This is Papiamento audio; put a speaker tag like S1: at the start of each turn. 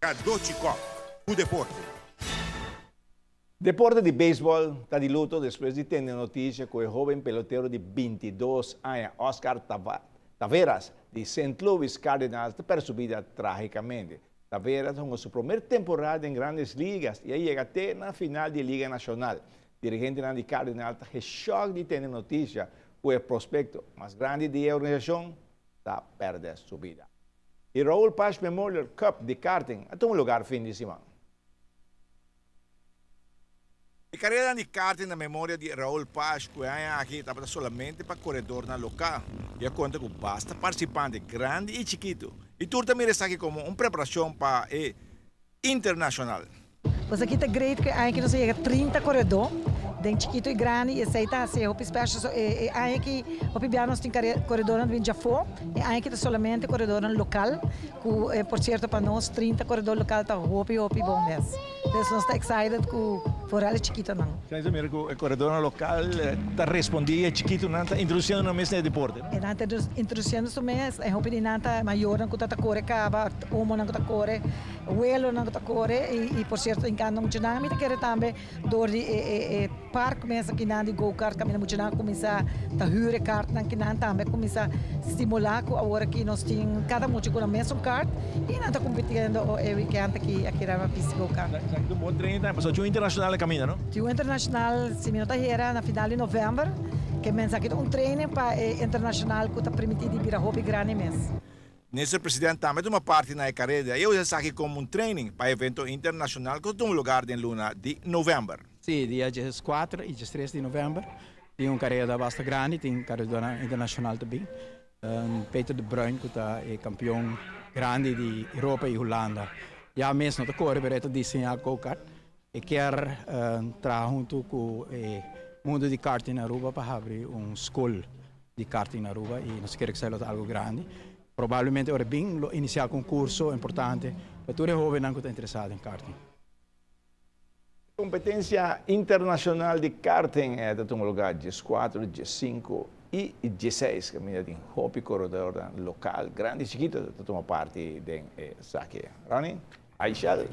S1: Cadochi Kock cu deporte.
S2: Deporte di beisbòl ta di luto despues di tende notisia ku e hóben pelotero di 22 aña Oscar Taveras di Saint Louis Cardinals ta pèrdè su bida trágikamente. Taveras a hunga su promé temporada den Grandes Ligas i a yega te na final di e Liga Nashonal. Dirigentenan di Cardinals ta geshòk di tende notisia ku e prospekto mas grandi di e organisashon ta pèrdè su bida. E Raul Pasch Memorial Cup di karting a tuma lugar fin di siman. E karedanan di karting na memoria di Raul Pasch ku e aña aki tabata solamente pa koredornan lokal i a konta ku basta partisipante grandi i chikitu i tur ta mira esaki komo un preparashon pa e internashonal.
S3: Pues aki ta great ku e aña aki nos a yega 30 koredó, den chikito i grandi, i esei ta hasi e hopi special. So e aña aki hopi bia nos tin koredónan ta bin djafó, e aña aki ta solamente koredónan lokal, ku por sierto pa nos 30 koredó lokal ta hopi hopi bon mes. Entonces nos ta excited ku foral e chikitonan.
S2: Sa ta mira ku e koredónan lokal ta respondí i e chikitonan ta introdusiendo nan mes na e deporte, no?
S3: E nan ta introdusiendo su mes, e hopi di nan ta mayornan ku ta ta kore kaba, omonan ku ta kore. Welonan ku ta kore i por sierto enkanta muchanan. Mi ta kere tambe dor di e park mes akinan di go-kart kaminda muchanan a kuminsá ta hür e kartnan kinan tambe a kuminsá stimulá ku awor aki nos tin kada mucha ku nan mesun kart i nan ta kompitiendo e wikènt aki aki riba pista go-kart.
S2: Esaki ta un bon training tambe pasobra tin un internashonal na kaminda no?
S3: Tin un internashonal si mi no ta hera na final di novèmber ke mens aki ta un training pa e internashonal ku ta permití di bira hopi grandi mes.
S2: Minister President tambe tuma parti na e kareda i a usa esaki komo un training pa e evento internashonal ku ta tuma lugar den luna di novèmber.
S4: Sí, dia 14 i 13 di novèmber tin un kareda basta grandi, tin karedonan internashonal ta bin. Peter de Bruin ku ta e kampion grandi di Europa i Hulanda ya mes no ta kore pero e ta diseñá go-kart. E kier traha huntu ku e mundu di karting na Aruba pa habri un skol di karting na Aruba i nos kere ku esei lo ta algu grandi. Probablemente ora e bin lo inisiá ku un kurso importante pa tur e hóbennan ku ta interesá den karting.
S2: Kompetensia internashonal di karting ta tuma lugá 14, 15 i 16 kaminda tin hopi koredornan lokal grandi i chikito ta tuma parti den esaki. Ronnie, Aishel.